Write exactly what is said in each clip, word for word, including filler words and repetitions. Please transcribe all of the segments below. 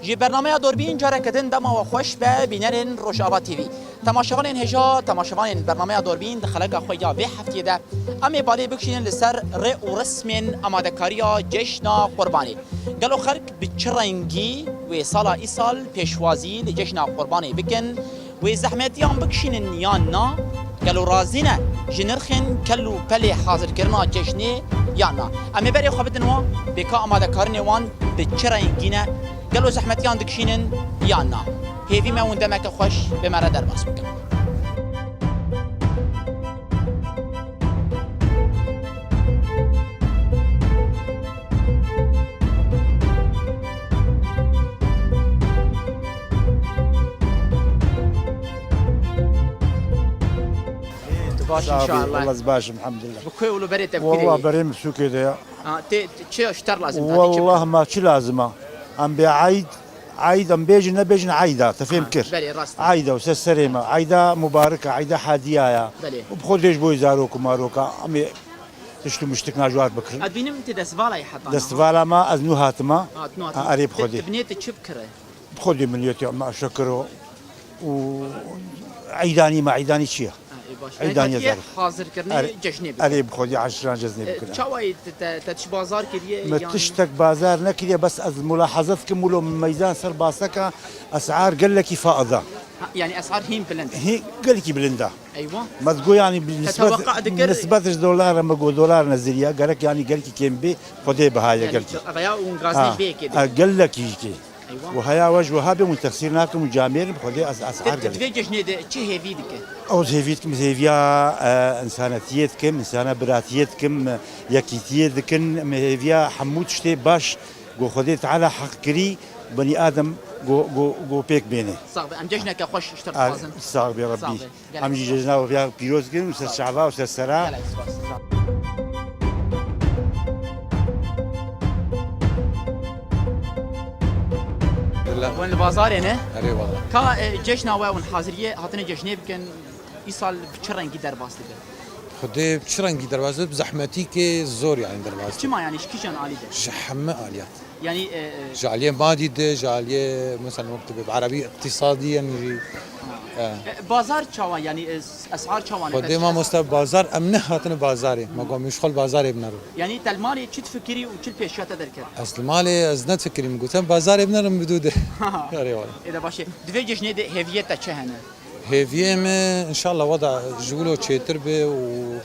Ji bernameya Dorbîn careke din dema we xweş be, bînerên Rojava T V. Temaşevanên hêja, temaşevanên bernameya Dorbîn di xeleka xwe ya vê heftiyê de em ê balê bikişînin li ser rê û resmên amadekariya Cejna Qurbanê. Gelo xelk bi çi rengî wê sala îsal pêşwazî li Cejna Qurbanê bikin? Wê zehmetiyan bikişînin yan na? Gelo razî ne ji nirxên kel û pelê hazirkirina cejnê yan na? Em ê berê xwe bidin wan, bê ka amadekarinê wan bi çi rengî ne? Gelo zehmetiyan dikişînin yan na? Hêvî me hûn demeke xweş bi me re derbas bikin. Tu baş Sabi, inşallah. Wallah ez baş im, elhamdulillah. Bi ku û li berê te Wallah bikirî? Berê min sûkê de ya. Ha, tê, tê çi şter lazim, tê çi? Wallah ma çi lazim a? Em bê eyd, eyd em bêjin, nebêjin eyda, te fêm kir. Ha, belê, rast e. Eyda û ser serê me, eyda mubarik e, eyda hediya ya. Belê. Û bi xwe dêj boy zarok û maroka, em ê tişt û miştik najwar bikirin. Ez bînim tê destvala yê heta niha. Destvala me, ez nû hatime. Ha, tu nû hatime. Ha, erê bi xwe dê. Tê, tê binê te çi bikire? Bi xwe dê miliyetê me şekir û, û eydanî me, eydanî çi ye? Ha, ê baş. Eydanî. Hatiye hazirkirinê cejnê bikin. Erê bi xwe dê eşran cejnê bikin. E, çawa yê te, te, te tişt bazar kiriye? Me yan tiştek bazar nekiriye, bes ez mulaheze dikim, wilo meydan ser baseka esar gelekî faida. Ha, yanî esar hîn bilind e. Hî, gelekî bilind e. Eywa. Me digo yanî bi nisbet, teweqa dikir, nisbet ji dolar, me go dolar neziriye, gerek yanî gelekî kêm bê, xwedê biha ye yanî gelekî. Veya û gazî ha, bê kê ha, bê. Gelekî jî kê. Eywa. Û heya we ji wiha bê, hûn texsîr nakim û camêr in, bi Xwedê ez, ez esar gelek. Di vê cejnê de çi hêvî dike? Ez hêvî dikim, ez hêviya, e, însanetiyê dikim, însana biratiyê dikim, yekîtiyê dikin, em hêviya hemû tiştê baş ku Xwedê Teala heq kirî, benî Adem ku, ku, ku pêk bêne. Sax be, em cejneke xweş ji te dixwazin. Sax be Rebbî. Sax be. Em jî cejna we ya pîroz kirin û ser çava û ser sera. Gelek spas. Hûn li bazarê ne? Erê wala. Ka, e, cejna we hûn haziriyê hatine cejnê bikin, îsal bi çi rengî derbas dibe? Xwedê bi çi rengî derbas dibe? Bi zehmetîkê zor yani derbas dibe. Çima yani, ji kîjan alî de? Ji hemî aliyat. Yanî, e, e, ji aliyê madî de, ji aliyê, mesela, wek dibê bi erebî îqtîsadî, yanî jî, ha, e. E, bazar çawa, yanî, e, esar çawa ne? Xwedê mamoste, bazar, em nehatine bazarê. Me got, "Min ji xwe li bazarê binero." Yanî, te li malê çi difikirî û çi li pêşiya te derket? Ez li malê, ez nedifikirîm, gotim, "Bazarê binerim bi dû de." Erê wala. Ê de baş e. Di vê cejnê de hêviyê te çi hene? Hêviyê me, înşallah, weda ji wilo çêtir be û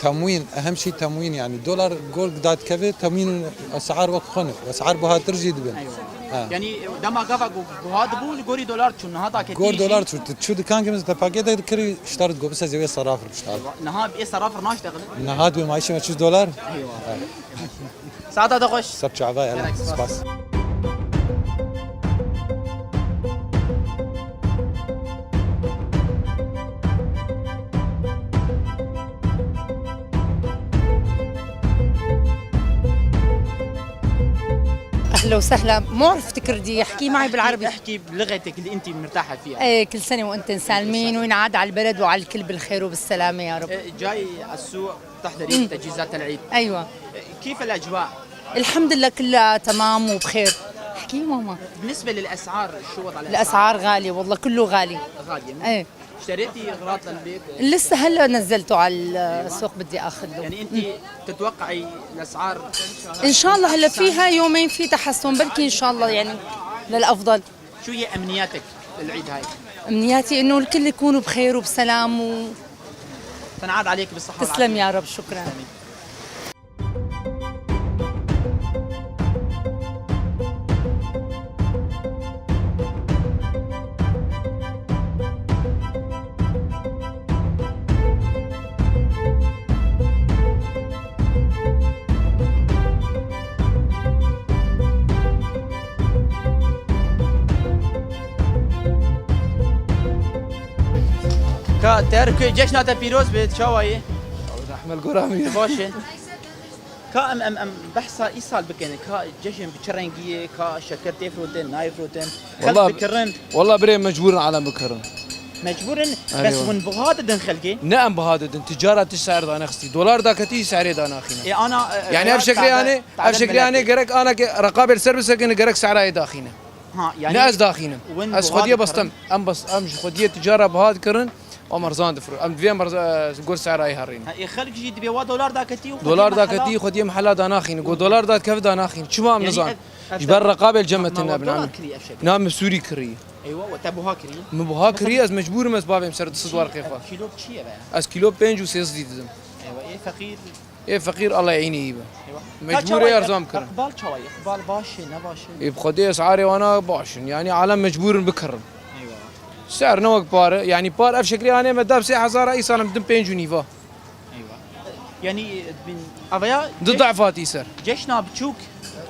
temwîn, ehem şey temwîn, yani dolar gor dadikeve, temwîn esar wek xwe ne. Esar buhatir jî dibin. Eywa. Ha. Yani dema gava gu-, guha dibû, li gorî dolar çû, niha daketî jî. Gor dolar çû, tu çû dikan ke mesela pakete dikirî, ji te re digot, "Bise zêwê serafir biştar." Eywa. Niha bê serafir naştexile? Niha dibê maîşê me çû dolar. Eywa. Ha. Saeta te xweş. Ser çava, gelek spas. Spas. أهلا وسهلا، ما عرفت كردي، احكي معي بالعربي. احكي بلغتك اللي أنت مرتاحة فيها. إيه، كل سنة وأنتن سالمين، وينعاد على البلد وعلى الكل بالخير وبالسلامة يا رب. إيه، جاي على السوق تحضري تجهيزات العيد. أيوة. كيف الأجواء؟ الحمد لله كلها تمام وبخير. احكي ماما. بالنسبة للأسعار، شو وضع الأسعار؟ الأسعار غالية والله، كله غالي. غالية، مو؟ إيه. اشتريتي أغراض للبيت؟ لسه هلا نزلته على السوق، بدي آخذ له. يعني أنت تتوقعي الأسعار؟ إن شاء الله هلا فيها يومين في تحسن، بلكي إن شاء الله يعني للأفضل. شو هي أمنياتك للعيد هاي؟ أمنياتي إنه الكل يكونوا بخير وبسلام و تنعاد عليك بالصحة والعافية. تسلم يا رب، شكرا. تسلمي. Terk, cejna te pîroz be, çawa yî? Rehmel Goramî. Tu baş e? Ka em, em, em behsa îsal bikin, ka cejn bi çi rengî ye, ka şeker tê firotin, nayê firotin, xelk Wallah, dikirin. Wallah birê mecbûr in alem bikirin. Mecbûr in, Erê bes wa. Hûn biha didin xelkê? Ne em biha didin, ticara tişt ser danexistî. Dolar daketî serê danaxîne. E, ana, e, Yani ev şeklê tade, yanê, tade ev şeklê yanê miletê. Gerek ana ke reqabê li ser bisekine, gerek serayê daxîne. Ha, yani Ne ez daxînim. win Ez buha xwediyê dikirin. Bastem. Em bas, em ji xwediyê ticara buha dikirin. Em erzan difir. Em divê em erza-, gor serayê herîn. Ha, ê xelk jî divê wa dolar daketî û xwediyê Dolar mehela daketî, xwediyê mehela danaxîn. Go dolar dakev danaxîn. Çima em Yani nizan? ev, ev Ji ber reqabê cem metin Mama ebnam. Dolar kirî ev şekil. Na min Sûrî kirî. Eywa, we te buha kirî. Min buha Mesela kirî, ez mecbûrim ez bavêm ser di sid Çi, warqê xwe. Ev kilo çi ye be? Ez kilo pênc û sêzdî didim. Eywa, ê feqîr. Ê feqîr Allah eynî be. Eywa. Mecbûr Ka çawa ê ye? Erzan bikirin. Iqbal çawa ye? Iqbal baş e, ne baş e? Ê bi xwedê esarê wana baş in. Yani alem mecbûr in bikirin. Eywa. Ser ne wek pare. Yani par ev şeklê anê me dab sê hezara îsal em din pênc û nîva. Eywa. Yani, e, bin, aveya Du ceş-, da'f hatî ser. Ceşna biçûk,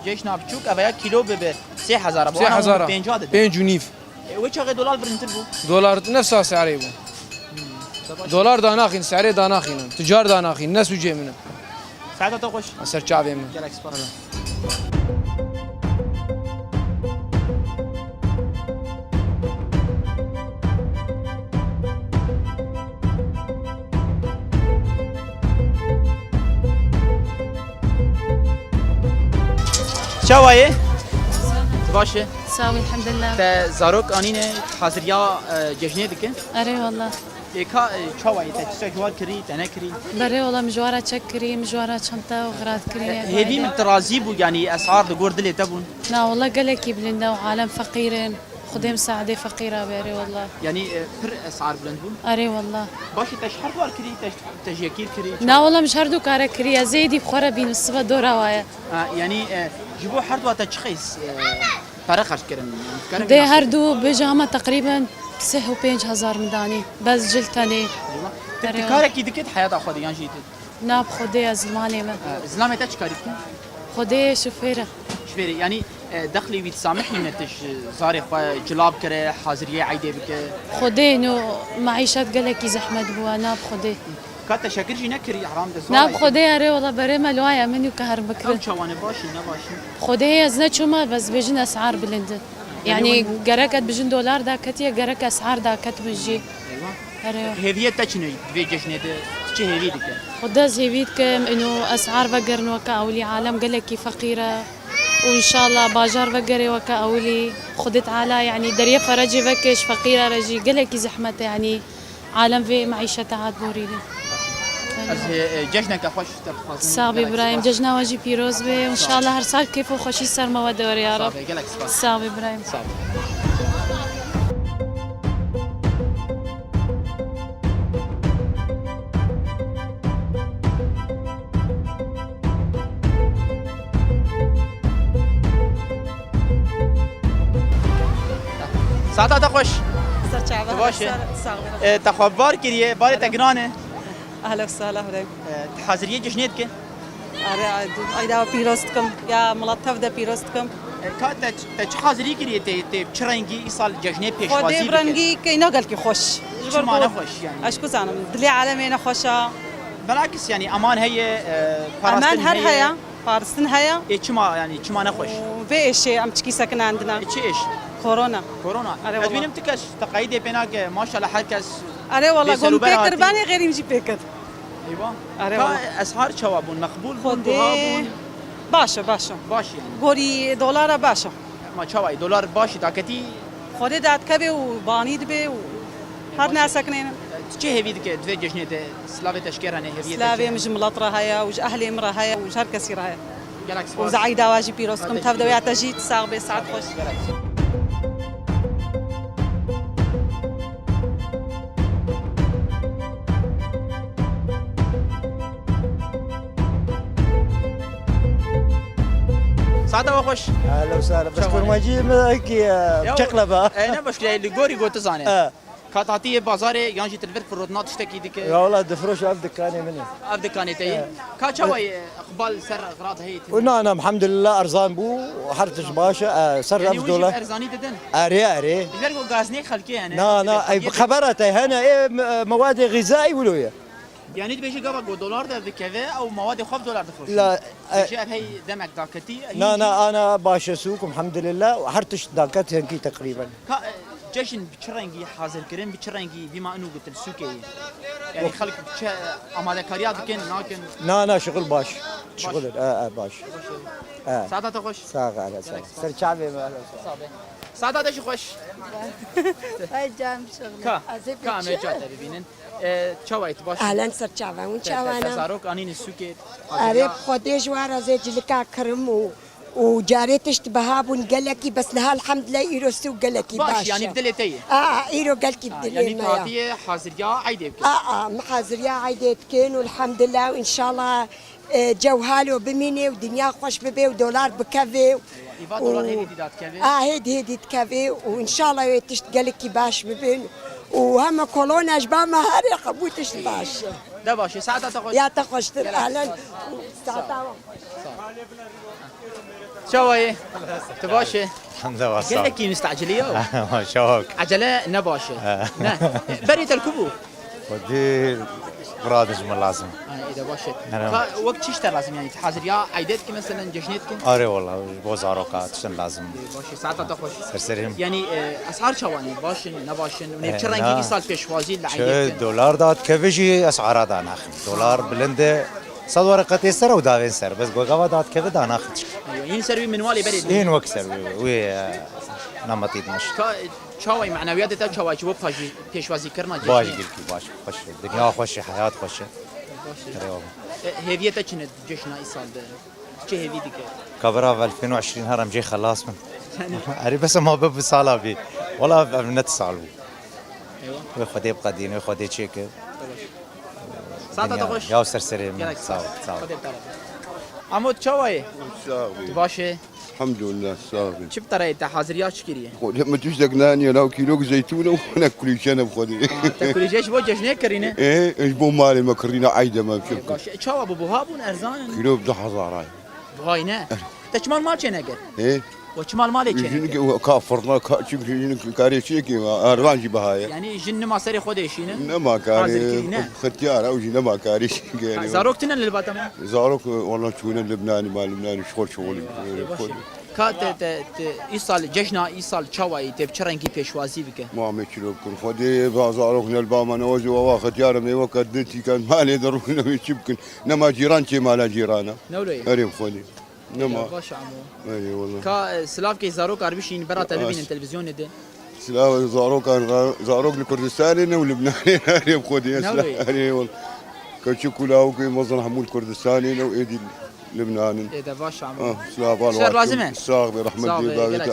ceşna biçûk, aveya kilo bibe sê hezara. Bu Sê ana hezara. Pênca dide. Pênc û nîv. E, wê çaxê dolar birintir bû? Dolar nefsa serê bû. Dolar danaxîn, serê danaxînin. Ticar danaxîn, ne sûcê min e. Saeta te xweş. Ser çavê min. Gelek spas. Çawa ye? Baş e. Sağ ol, elhamdülillah. Te zarok anîne haziriya, e, cejnê dike? Erê wallah. Ê ka, e, çawa ye? Te tiştek ji war kirî, te nekirî? Berê wala min ji wara çek kirî, min ji wara çanta û xirat kirî. E, hêvî min tu razî bû, yanî esar di gor dilê te bûn? Na wala gelekî bilind e û alem feqîr in. Xwedê misaedê feqîra be, erê wala. Yanî, e, pir esar bilind bûn? Erê wala. Başî te ji her dwar kirî, te ji, te ji yekî kirî? Na wala min ji her du kare kirî, ez êdî bi xwe re bînim, sibe dora waye. Ha, yanî, e, ji bo her dwa te çi qeys, e, pere xerc kirin? Yanî, tu karin Dê nas her bikin? Du bêje hema teqrîben sih û pênc hezar min danî. Bes cil tenê. Eywa. Tu, Erê tu wala. Karekî dikit heyata xwe de yan jî tu? Na bi Xwedê ez zilamê me. E, zilamê te çi karî dike? Xwedê şofêr e. Şofêrê, yanî, e, dexlê wî disamihîne tu ji zarê xwe cila bikire, haziriyê eydê bike? Xwedê no meîşet gelekî zehmet bû, na bi Xwedê. Ka te şekir jî nekirî, heram de zor Na bi aytî. Xwedê erê wala berê me li waya min û ka herin bikirin. Ew çawa ne baş in, ne baş in? Xwedê ez neçûme, bes bêjin esar bilind in. Yanî Yanî win- gerek ez bijin dolar daketiye, gerek esar daketibin jî. Eywa. Erê. Hêviyê te çi ne di vê cejnê de? Tu çi hêvî dike? Xwedê ez hêvî dikim, ino esar vegerin weke ewilî, alem gelekî feqîr e. Û înşallah bajar vegerê weke ewilî. Xwedê Teala, yanî deriyê ferecê veke ji feqîra re jî gelekî zehmet e, yanî alem vê meîşete hat borîne. Ez, e, cejneke xweş te dixwazim. Sax bî Gelek Birahîm, spas. Cejna we jî pîroz be. Înşallah her sal kêf û xweşî ser me we de were ya Rab. Sax be, gelek spas. Sax bî Birahîm. Sax be. Saeta te xweş. Ser çava, Tu baş e? Sax be. E, te xwe bar kiriye, barê te giran e. Ehla û sehla, hûrê. E, tu haziriyê cejnê dike? Are, ay, du-, ayda pîroz dikim. Ya milet tev de pîroz dikim. E, ka te, te çi hazirî kiriye, te, te çi rengî îsal cejnê pêşwazî Xwedê bi dike? Rengî keyna gelkî xweş. Ji ber Çima ku nexweş yani? Ez ku zanim, dilê alemê nexweş e. Belakis yani eman heye, e, Eman parastin her heye. Heye, parastin heye. E, çima yani, çima nexweş? Û vê êşê em çikî sekinandine. E, çi êş? Korona. Korona. Are Ez wala. Bînim tu kes teqayîdê pê nake, maşallah her kes Are wala, bê gom serûber pê kir, hatî. Banê xêrîm jî pê kir. Eywa. Are Ka wala. Eshar çawa bûn? Meqbûl bûn, Xwedê buha bûn? Baş e, baş e. Baş yani. Gorî dolara baş e. Ma çawa ye? Dolar baş e, daketî? Xwedê datkevê û banî dibe û her Baş e. Naseknênin. Tu çi hêvî dike di vê cejnê de? Silavê te ji kê re ne, hêviyê te çi Silavê ye? Min ji milet re heye û ji ehlê min re heye û ji her kesî re heye. Gelek Û spas. Zeîda we jî pîroz kim. Tev de wê te jî sax bê, saet xweş. Gelek spas. Saeta we xweş. Ehla û sehla. Bes Çawa ne? Kurmancî min ki, e, Ya, çeqle be. E, ne baş, li gorî got zane. E. Ka tatiyê bazarê yan jî tu li vir firotna tiştekî dike? Ya wala difroş ev dikanê min e. Ev dikanê te ye? Ka çawa ye? Iqbal ser xirab heye tê? Na, na, elhamdülillah erzan bû, her tişt baş e, e, ser Yanî ev hûn jî dolar. Erzanî didin? Erê, erê. Ji ber ku gazinê xelkê hene. Na, na, ey, xebera te hene, ê, me-, mewadê xîzaî wilo ye. Yanî dibêje gava ku dolar derdikeve, ew mewadê xwe bi dolar difroşin. La, e, Dibêje ev hey demek daketî, hîn Na, na, jî ana baş e sûk, elhamdülillah, her tişt daket hinkî teqrîben. Ka, e, cejn bi çi rengî hazir kirin, bi çi rengî vî ma inu gutil sûkê ye? Yanî xelk bi çi amadekariya dikin, nakin? Na, na, şixul baş. Şixul, e, e, baş. E. Saeta te xweş. Sağ ol, sağ ol. Ser çavê me. Saeta te jî xweş. Ay can şixul. Ka, ka em ê ca te bibînin. E, çawa yî, tu baş î? Ahlen, ser çava, hûn çawa ne? Zarok anîne sûkê. Erê, bi Xwedê ji wan re zê cilika kirim û, û carê tişt biha bûn gelekî, bes niha elhamdülillah îro sûk gelekî baş e. Baş, yanî bi dilê te ye? A, a, îro gelkî bi dilê me ya. Yanî tu hatiye haziriya eydê bikin? A, a, em haziriya eydê dikin û elhamdülillah û înşallah E, cewhalo bimîne û dinya xweş bibe û dolar bikeve û Îva dolar hêdî dî dadikeve. A, hêdî hêdî dikeve û înşallah wê tişt gelekî baş bibin û heme kolona ji ba me herê hemû tişt baş. De baş e, saeta te xweş. Ya te xweştir, ahlen. Saeta we xweş. Çawa yî? Tu baş î? Hemde wa sağ ol. Gelekî mistecilî ya. Şawak. Ecele ne baş e. He. Ne. Berê te li ku bû? Xwedî biradin ji min lazim. Ha, ê de baş e. Ka wek çi ji te lazim, yanî haziriya eydê dikin, meselen cejnê dikin? Arê wala, ji bo zaroka tiştin lazim. Ê, baş e, saeta te xweş. Ser serê min. Yanî, e, esar çawa ne? Baş in, ne baş in? Û nê çi rengî îsal pêşwazî li eydê dikin? Dolar dadikeve jî esara danaxin. Dolar bilind e, sed wereqetê ser û davên ser. Bes gogava dadikeve danaxin. Eywa, hîn ser wî minwalê berê. Hîn wek ser wî, wî, e, nametî dimiş. Ka, Çawa yî, manewiyatê te çawa yî, ji bo pajî-, pêşwazîkirina cejnê? Baş, gelkî baş, xweş e. Dinya xweş e, heyat xweş e. Baş e. Erê wala. E, hêviyê te çi ne cejna îsal de? Çi hêvî dike? Ka bira ve elfên û eşrîn herim cê xelas bin. Yanî? Erê bes ma bibe sala bî. Wala ev, ev ne sal bû. Eywa. Wê Xwedê biqedîne, wê Xwedê çêke. Saeta te xweş. Ya ser serê min. Gelek sağ ol, sağ ol. Xwedê bi te re be. Amo, tu çawa yî? Sax bî. Tu baş î? Elhamdulillah, sax bî. Çi bi te re ye, te haziriya çi kiriye? Xwedê min tiştek naniye, nav kîlok zeytûn û ne kulîçe ne bi Xwedê. Ha, te kulîçe ji bo cejnê kirîne? Ê, ji bo malê me kirîne, eyde me çi bikim. Baş e. Çawa bû, buha bûn, erzan in? Kîlo bi du hezar ay. Buhay ne? Te çima mal çênekir? Ê? We çima malê çênekir? Jin ki, ka firna, ka, çünkü jin karê çêkê, ervan jî biha ye. Yanî jin nima serê xwe dêşîne? Nema karê, hazirkirî ne? Xetiyar ew jî nema karê çêkê. Ha, zarok tune li ba te ma? Zarok, wala çûne Libnanî, ma Libnanî ji xwe şixulî. Eywa, eywa, baş e. Ka te, te, te, îsal, cejna îsal çawa yî, te bi çi rengî pêşwazî bike? Ma em ê çilo bikin. Xwedê ba zarok ne li ba me ne, wezî wewa xetiyar em ê weke di tîken malê de rûne wê çi bikin? Nema cîran çê mala cîrana. Ne wilo ye? Erê bi Xwedê. Nema. Eywa, baş e amo. Erê wala. Ka, e, silav ke zarok ar bişîn, bera te bibînin televîzyonê de. Silav zarokan, zarok li Kurdistanê ne û Libnanê ne, erê bi Xwedê. Ne wilo ye? Erê wala. Keçik û lawikê mezin hemû li Kurdistanê ne û êdî Libnan in. Ê de baş e amo. Ah, silav al. Şer lazim e. Sax be, rehmet. Sax be, gelek.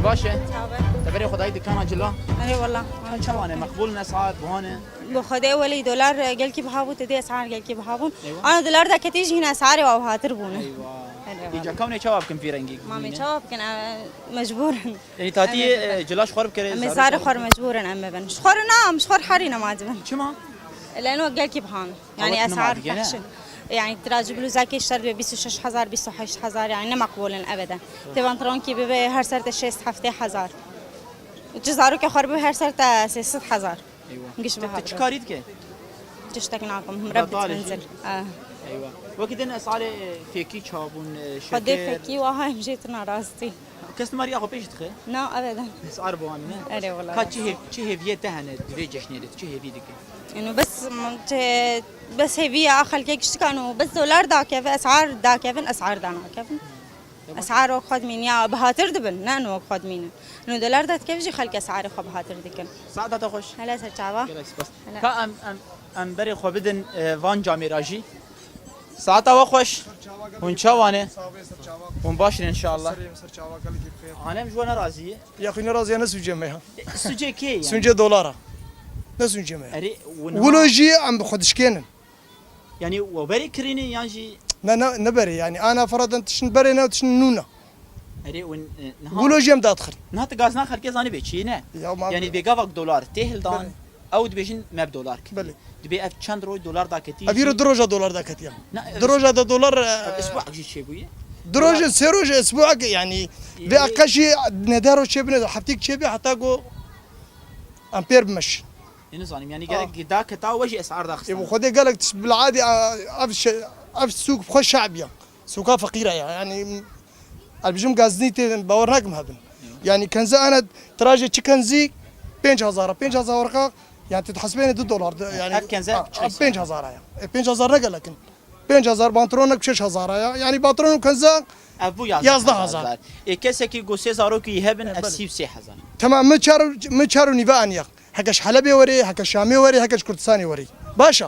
Baş e. Sax be. Te berê xwe dayî dikana cila? Erê wala. Çawa ne? Meqbûl ne, esar buha ne? Bi Xwedê welî dolar, e, gelkî biha bû, tedê esar gelkî biha bûn. Eywa. Ana dolar daketî jî hîn esarê wa bihatir bûne. Eywa. Erê wala. Îca kewne çawa bikin vî rengî? Mamê çawa bikin? E, mecbûr in. Yanî tatiyê, e, cila ji xwe re bikere, em ê zarê xwe re mecbûr in em bibin. Ji xwe re na, em ji xwe re herî nema dibin. Çima? Leno gelkî bihan. Yanî esar fehş in. Yanî tira ji blûzekê ji ser bê bîst û şeş hezar, bîst û heşt hezar, yanî ne meqbûl in ebeden. Tê pantolonkî bibe her ser te şêst heftê hezar. Çi zarokê xwe re bibe her ser te sê sed hezar. Eywa. Giş biha. Tu çi karî dike? Tiştek nakim. Himre bit menzil. Ah. Eywa. Wekî din esarê, e, fêkî çabûn, e, şeker. Xwedê fêkî waha em jê tuna rastî. Kes tu mariya xwe pêş dixe? Na, ebeden. Esar bi wan ne? Erê wala. Ka çi hêv-, çi hêviyê te hene di vê cejnê de? Çi hêvî dike? Eno bes, çi, bes hêviya xelkê giştikan û bes dolar dakeve, esar dakevin, esar danakevin. Esar wek xwe dimîniya bihatir dibin, ne eno wek xwe dimînin. Eno dolar dakeve jî xelk esarê xwe bihatir dikin. Saeta te xweş. Hele ser çava. Gelek spas. Hele. Ka em, em, em berê xwe bidin, e, van camêra jî. Saeta we xweş. Hûn çawa ne? Hûn baş in înşallah. Alem ji we ne razî ye? Ya xwe ne razî ye, ne sûcê me ya. E, sûcê kê ye? Sûcê dolara. Ne sûcê me ya. Erê, wina- Wilo jî em bi xwe dişkênin. Yanî we berê kirîne yan jî? Ne, ne, ne berê yanî. Ana feradan tiştin berê ne tiştin nûna. Erê, û, e, niha Gulo jî em dadixin. Niha tu gazna xelkê zanî bê çi ne? Ya, ma Yanî bê gavak dolar tê hildan, Belê. ew dibêjin me bi dolar kiriye. Belê. Dibê ev çend roj dolar daketî Ev îro jî du roja dolar daketiya. Na, ev Du roja da dolar, e, ev isbuak jî çêbûye. Du roj, Dolar sê roj, isbuak, yanî, Yanî vê aqeşî ne de roj çêbine, heftîk çêbê, heta ku em pêr bimeşin. Ê nizanim, yanî Ha. gerek daketa we jî esar Ê, daxistan. bu Xwedê gelek tişt bila adî, a, ev şe-, ev sûk xwe şe'biya. Sûka feqîra ya. Yanî, ez bijim gaznî tê bawer nakim hebin. Yanî kenze ana tirajê çi kenzî pênc hezar a, pênc hezar werqa, yanî tu dihesibênê du dolar de, yanî Ev kenze ha, çi ev pênc hezar a ya. E, pênc hezar ne gelek in. Pênc hezar, pantolonek şeş hezar a ya. Yanî pantolon û kenze Ev bû yazdeh hezar. Yazdeh hezar. Ê kesekî ku sê zarokî hebin, E, ev belê. sî û sê hezar. Tamam, min çar, min çar û nîve aniya. Heke ji Helebê werê, heke ji Şamê werê, heke ji Kurdistanê werê. Baş e.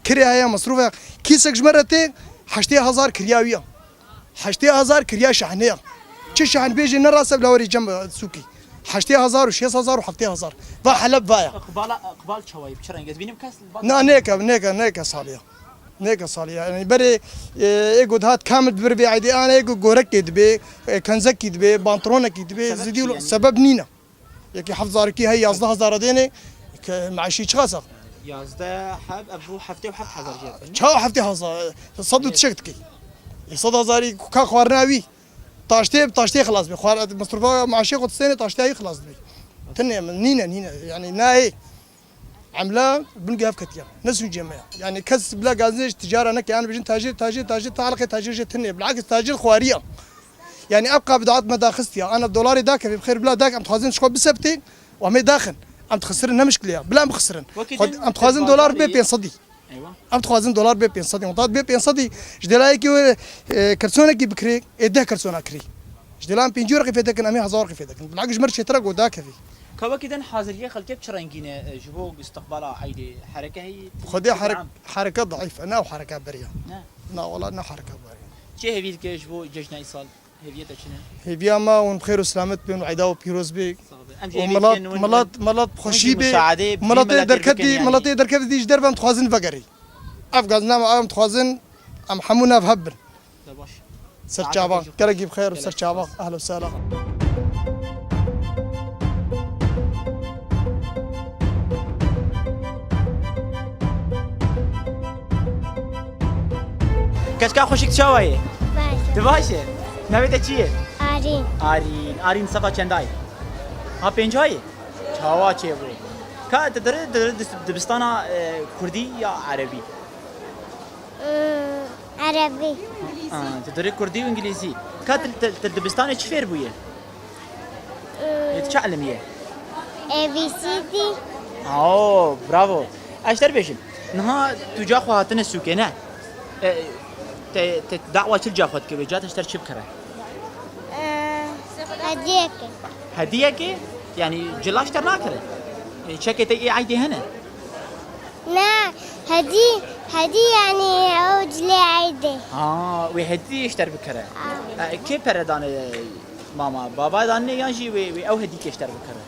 Kirê heye, mesrûf heye. Kîsek ji me re tê, heştê hezar kiriya wî ye. Heştê hezar kiriya şehnê ye. Çi şehn bêjê ne rast e bila werî cem, e, sûkî. Heştê hezar û şêst hezar û heftê hezar. Va Heleb va ye. Iqbala, Iqbal çawa ye? Bi çi reng e? Ez bînim kes Na, nêke, nêke, nêke salê ye. Nêke salê ye. Yanî berê, e, ê ku dihat kamil dibir vê eydê ane, ê ku gorekê dibê, e, kenzekî dibê, pantolonekî dibê, Sebeb zidî çi wilo-, yanî? sebeb nîne. Yekî heft zarokî heye, yazdeh hezar dêne, ke meşî çiqas e? Yazdeh heb, ev bû heftê û heft hezar jê. Çawa heftê hezar? Sed û Evet. tişek dikey. Ê sed hezarî ku ka xwarina wî. Taştê, taştê xilas bê. Xwar, mesrûfa meşê xwe distêne, taştê wî xilas dibê. Tinê min, nîne, nîne. Yanî nayê. Emla bin gev ketiya. Ne sûcê me ya. Yanî kes bila gazinê ji ticara neke, yan bijin tacir, tacir, tacir, ta elqê tacir jê tinê. Bilakis tacir xwariya. Yanî ev qa bidat me daxistiya. Ana dolarê dakevê, bi xêr bila dak, em dixwazin ji xwe bisebtê, û em ê daxin. Em dixisirin, ne mişkile ya. Bila em bixisirin. Wekî Xwe-, din em dixwazin dolar bê pênc sedî. Eywa. Em dixwazin dolar bê pênc sedî. Wexta bê pênc sedî, ji dêlayekî wê, e, kirsonekî bikirê, ê deh kirsona kirî. Ji dêlan pêncî werqî fêdekin, em ê hezar werqî fêdekin. Bilakis ji me re çêtir e ku dakevê. Ka wekî din haziriyê xelkê bi çi rengî ne, e, ji bo istiqbala eydê hereke heyî? Xwedê herek-, hereke daîf e, ne ew hereke beriya. Ne. Na, wela ne hereke beriya. Çi hêvî dike ji bo cejna îsal? Hêviyê te çi ne? Hêviya me hûn bi xêr û selamet bin û eyda we pîroz be. Sağ be. Em jî Û hêvî milat, dikin hûn, milat, milat bi hûn xweşî jî be. Misaadê bi Miletê miletê derketî, bikin, yanî. Miletê derketî dî ji derve em dixwazin vegerî. Ev gazname em dixwazin, em hemû nav hev bin. Te baş. Ser çava. Saete xweş. Gelekî bi xêr û ser Gelek çava. spas. Ehlo sela. Keşka xweşik çawa ye? Baş. Tu baş e? Navê te çi ye? Arîn. Arîn. Arîn sefa çendayê? Ha pêncayê? Çawa çêbû? Ka tu diri, diri dis-, dibistana, e, kurdî ya erebî? Hmm, erebî. Ha, tu diri kurdî û îngilîzî. Ka tu, tu, tu dibistanê çi fêr bûye? Hmm. Yê tu çi ilimî ye? A B C D. Ao, bravo. Ez ji te re bêjim. Niha tu ca xwe hatine sûkê, ne? E, te, te dawa çil ca xwe dikeve, ca te ji te re çi bikire? Ee, hediyeke. Hediyeke? Yanî cila ji te nakire? E, çekê te ê eydê hene? Na, hedî, hedî yanî ew cilê eydê. Ha, wê hedî ji te bikire. Ha. E, kê pere dane mama? Baba danê yan jî wê, wê ew hedîkê ji te bikire?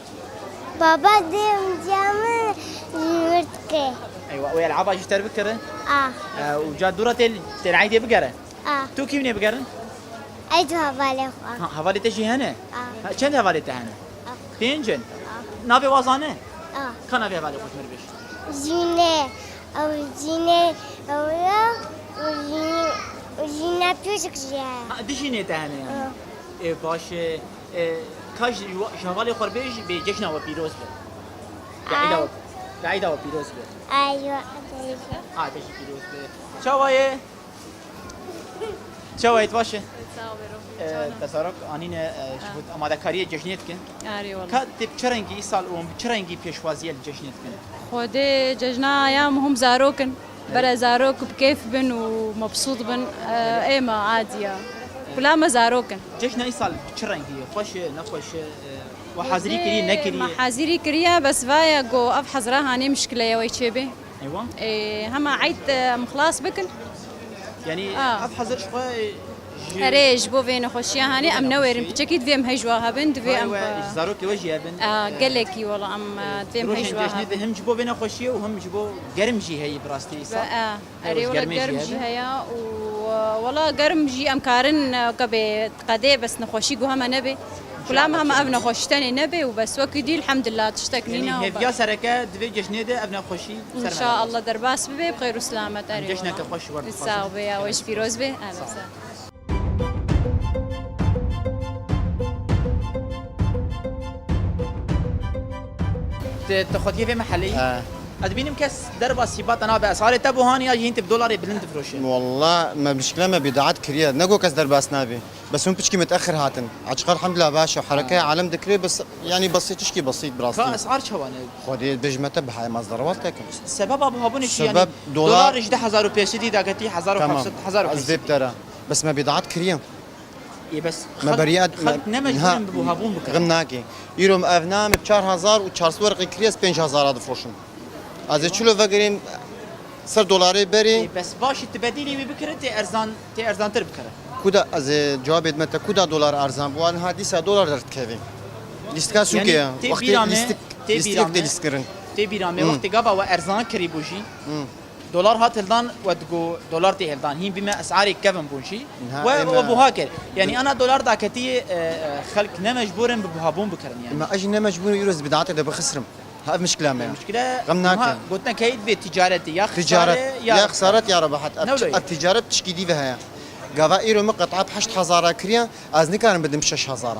Baba dê em ciyamê ji mir dike. Eywa, wê elaba ji te bikire? A. E, û ca dûra tê, tê eydê bigere? A. Tu kî winê bigerin? Ez û hevalê xwe. Ha, hevalê te jî hene? A. Ha, çend hevalê te hene? A. Pênc in? A. Navê wa zane? A. Ka navê hevalê xwe ji me re bêj? Jîne. Ew jîne ew ya. Û jîne, û jîne pişik jî heye. Ha, du jînê te hene yanî? A. Ê, baş e. E, ka ji, ji hevalê xwe re bêj, bê cejna we pîroz be. Bi eyda we, bi eyda we pîroz be. Ay, yo, A, te jî pîroz be. Çawa ye? Çawa ye, tu baş e? Sağ ol, Bero. E, Çawa ne? Te zarok anîne, e, ji bo amadekariyê cejnê dikin. Arê, wala. Ka tê bi çi rengî îsal û bi çi rengî pêşwaziyê li cejnê dikin? Xwedê cejna ya muhim zarok in. Bere zarok bi keyf bin û mebsût bin, e, ê me adiya. Kula me zarok in. Cejna îsal bi çi rengî ye? Xweş e, nexweş e? E, we hazirî kiriye, nekiriye? Me hazirî kiriye, bes vaya go ev hezra hanê mişkile ye wey çêbê. Eywa. Ê, hema eyd, e, em xilas bikin. Yanî, A. ev hezir ji xwe, e, ji Erê, ji bo vê nexweşiya hanî, em newêrin. Piçekî divê em heyjwa hebin, divê em, e, ji zarokê we jî hebin. A, gelekî wela em, e, divê em heyjwa hebin. Him ji bo vê nexweşiyê û him ji bo germ jî heye bi rastî îsal. A, erê, wela germ jî heye û Wela germ jî em karin, e, ke bê qedê bes nexweşî guha me nebe. Kula me heme ev nexweşî tenê nebe û bes wekî dî elhamdulillah tiştek nîne. Yanî hêviya sereke di vê cejnê de ev nexweşî ser me. İnşallah derbas bibe bi xêr û selamet. Erê cejneke xweş wer. Sağ ol be ya, we jî pîroz be. Erê sağ ol. Te, te xwediyê vê meheleyî? He. Ez dibînim kes derbasî bata nabe esarê te buhanî ya jî hîn te bi dolarê bilind difroşe. Walla me mişkile me bîdaet kiriye. Ne go kes derbas nabe. Bes hûn piçkî mitexir hatin. Açık elhamdülillah baş o. Hereke alem dikire bes, yani basit, tişkî basit bi rastî. Ka esar çawa ne? Xwedê bêjme te bihayê maz derwal te kim. Sebeba buhabûnê çi yani? Sebep dolar. Dolar ji deh hezar û pênc sedî dagetiye hezar û heft sed, hezar û pênc sed. Ez dê bi te re. Bes me bîdaet kiriye. Ê, bes me xelk, beriya xelk ne mecbûrin bi buhabûn bikirin. Xim nake. Îro ev name bi çar hezar û çar sed werqî kiriye, ez pênc hezara difroşim. Ez ê çilo vegerîm ser dolarê berê. Ê, bes baş e, tu bedîlî wî bikire, tê erzan, tê erzantir bikire. Kuda ez ê cewabê dime te, kuda dolar erzan bû, niha dîsa dolar derdikeve. Lîstika sûkê ya. Yanî tê bîra me, tê bîra me, tê bîra me, wextê gava we erzan kirî bû jî. Dolar hat hildan, we digo dolar tê hildan. Hîn bîme esarê kevin bûn jî. We, we buha kir. Yanî ana dolar daketî, e, e, xelk ne mecbûr in bi buhabûn bikirin yanî. Ma ez jî ne mecbûr im îro ez bidatê de bixisrim. Ha, ev mişkila me ya. Mişkile. Xem nake. Gotine keyî dibê ticaretê ya xisare ya. Ticaret ya xesaret ya rebahet. Ev ticaret tişkî dî ve heye. Gava îro min qet'a bi heşt hezara kiriye, ez nikarim bidim şeş hezara.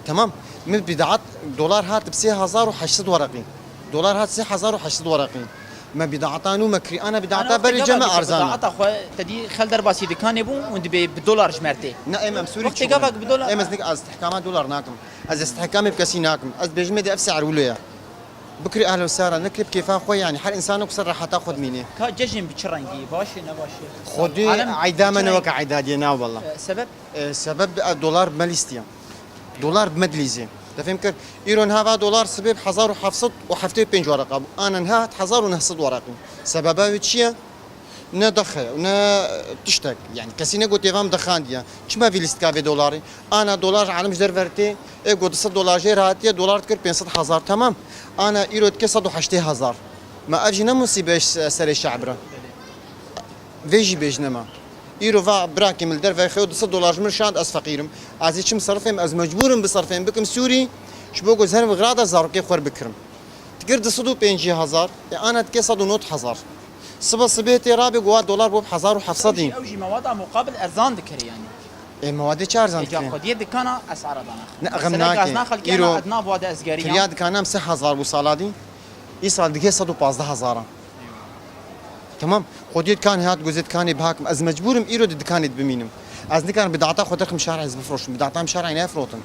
Tamam. Min bîdaat dolar hat bi sê hezar û heşt sed wereqî. Dolar hat sê hezar û heşt sed wereqî. Me bîdaata nû me kirî. Ana bîdaata berê cem e arzan. Bîdaata xwe te dî xel derbasî dikanê bû û dibê bi dolar ji me re tê. Ne, em, em Sûrî çûn. Wextê gava bi dolar. Em ez nik-, ez istihkama dolar nakim. Ez istihkamê bi kesî nakim. Ez dibêjim ê dê ev sehar wilo ye. Bikirî ehlen sehara, nekirî bi kêfa xwe, yanî her însanek ser rehata xwe dimîne. Ka cejn bi çi rengî? Baş e, ne baş e? Xwedî eyda me ne weke eyda dî ye, na wela. E, sebeb? E, sebeb, e, dolar bi me lîstiye. Dolar bi me dilîzê. Te fêm kir? Îro niha va dolar sibê bi hezar û heft sed û heftê û pênc wereqa bû. Ana niha hat hezar û neh sed wereqî. Sebeba wê çi ye? Ne dexe, ne tiştek. Yanî kesî negot ê va min dexandiye. Çima vî lîstika vê dolarê? Ana dolar alem ji derve re tê. Ê got du sed dolar jê re hatiye, dolar dikir pênc sed hezar, temam. Ana îro dike sed û heştê hezar. Ma ev jî ne musîbe ji serê şe'b re? Vê jî bêjine me. Îro va birakê min li derve xeyo du sed dolar ji min şand, ez feqîr im. Ez ê çim serfêm, ez mecbûr im bi serfêm bikim Sûrî, ji bo ku ez herim Xirada zarokê xwe bikirim. Dikir du sed û pêncî hezar, ê ana dike sed û nod hezar. Sibe sibê tê rabê ku wa dolar bû bi hezar û heft sedî. Ew jî mewada muqabil erzan dikir yanî. Ê mewadê çi erzan dikir? Ê ca xwediyê dikana esara dana. Ne, xem nake. Îro kiriya dikana em sê hezar bû sala dî. Îsal dike sed û pazdeh hezar a. Tamam. Xwediyê dikanê hat gozê dikanê bihakim. Ez mecbûr im îro di dikanê de bimînim. Ez nikarim bidata xwe derxim şarê ez bifroşim. Bidata min şarê nefrotin.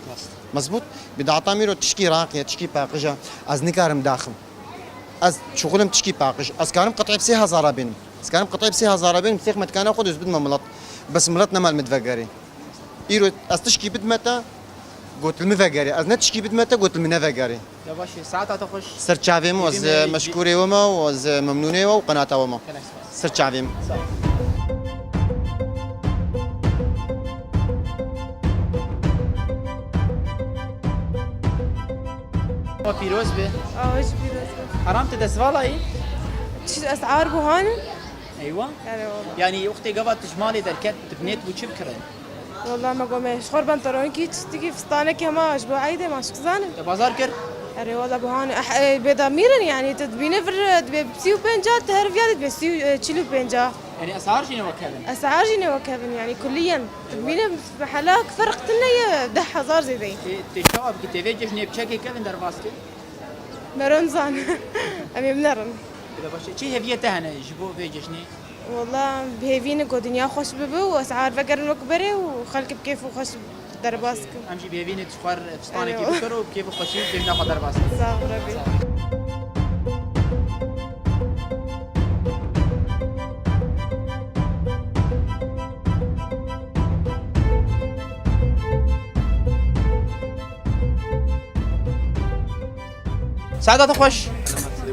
Mezbût. Bidata min îro tişkî raqî ye, tişkî paqij e. Ez nikarim daxim. Ez şixulim tişkî paqij. Ez karim qet'ê bi sê hezara bênim. Ez karim qet'ê bi sê hezara bênim, sêx me dikana xwe de ez bidime milet. Bes milet nema li min vegerê. Îro ez tişkî bidime te, got li min vegerê. Ez ne tişkî bidime te, got li min nevegerê. Ya baş e, saeta te xweş. Ser çavê min, ez meşkûrê we me û ez memnûnê we û qenata we me. Gelek spas. Ser çavê min. Sağ ol. Pîroz be. Awe jî pîroz be. Aram, te destvala yî? Çi esar buhan? Eywa. Erê wala. Yanî wextê gava tu ji malê derket, tu bi nêt bû çi bikire? Wala me got me ji xwe re pantolonkî, çitikî fistanekî hema ji bo eydê ma şik zanin. Te bazar kir? Erê wala buhan, eh, eh, bêdamîr in yanî, tu dibîne vir, dibê sî û pênc a, tu her viya dibê sî û, eh, çil û pênc a. Yanî esar jî ne wek hev in? Esar jî ne wek hev in yanî kulliyen. Tu dibîne bi helak ferq tune ye deh hezar zêde ye. Tê, tê çawa bikî, tê vê cejnê bi çekê kevin derbas kir? Me re nizan. Em ê binerin. Bila baş e. Çi hêviyê te hene ji bo vê cejnê? Wala bi hêvî ne ku dinya xweş bibe û esar vegerin wek berê û xelk bi kêf û xweş derbas kin. Em jî bi hêvî ne tu xwe fistanekî bikir û bi kêf û xweşî cejna xwe derbas kin. Sağ ol, Rebî. Saeta te xweş.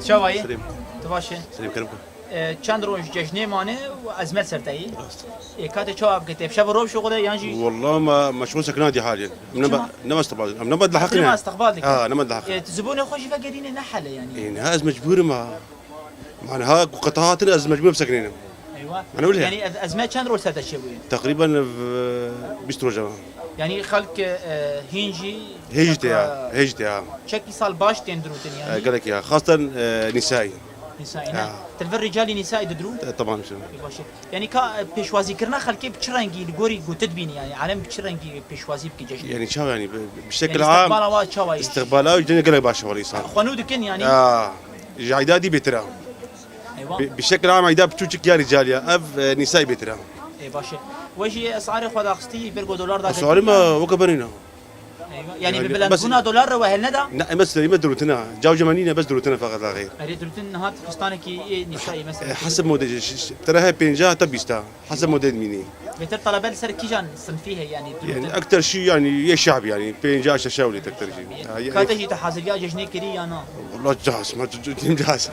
Çawa yî? Serê. Tu baş î? Serê, kerem kir. E, çend roj cejnê mane û ezmet ser te yî? Rast. E, ka te çawa bike? Te bi şev û roj şixule yan jî? Walla me meşxûl sekina dî halî. Em ne ba-, ne istiqbal, em ne ba dilheqîne. Nema istiqbal dike. Ha, nema dilheqîne. E, tu zibanê xwe jî vegerîne ne hele yanî. E, ne, ez mecbûr im ha. Mane ha ku qeta hatine ez mecbûr im sekinînim. Eywa. Yanî ez, ez me çend roj ser te çêbûye? Teqrîben, e, bîst roja. Yanî xelk, e, hîn jî Hêj te ya, hêj te ya. Çekî sal baş tên dirûtin yanî. E, gelek ya. Xasten, e, nîsayî. Nîsayî ne? Ya. Til vir rîcalî nîsayî didirûn? E, tamam işte. Ê, baş e. Yanî ka, e, pêşwazîkirina xelkê bi çi rengî li gorî gotibînî yanî? Alem bi çi rengî pêşwazî bike cejnê? Yanî çawa yanî? Bi, bi şekil am. Yanî istiqbala wa çawa ye? İstiqbala wa cejnê gelek baş e wele însan. Xwe nû dikin yanî? Ya. Ji eyda dî bêtir e. Eywa. Bi, bi şekil am eyda piçûçik ya rîcalî ya. Ev, e, nîsayî bêtir e. Ê, baş e. We jî esarê xwe daxistî, ber ku dolar da. Esarê me weke berî ne. Eywa. Yanî bi belendbûna dolar re we helneda? Ne, eme sirê me dirûtine. Cawca me nîne, bes dirûtine feqet la xeyr. Erê dirûtin niha difistanekî ê nîsayî mesela. E, hesib modê, ş-, ş-, tere he pêncah heta bîst a. Hesib modê dimînî. Bêtir talebe li ser kîjan sinfî heye yanî dirûtin? Yanî ekter şî yanî yê şehb yanî pêncah şeş ewlê ekter jî. Ha, ya, Ka te jî te haziriya cejnê kirî ya na? Wala cahs, me tu, tu, tu cahs.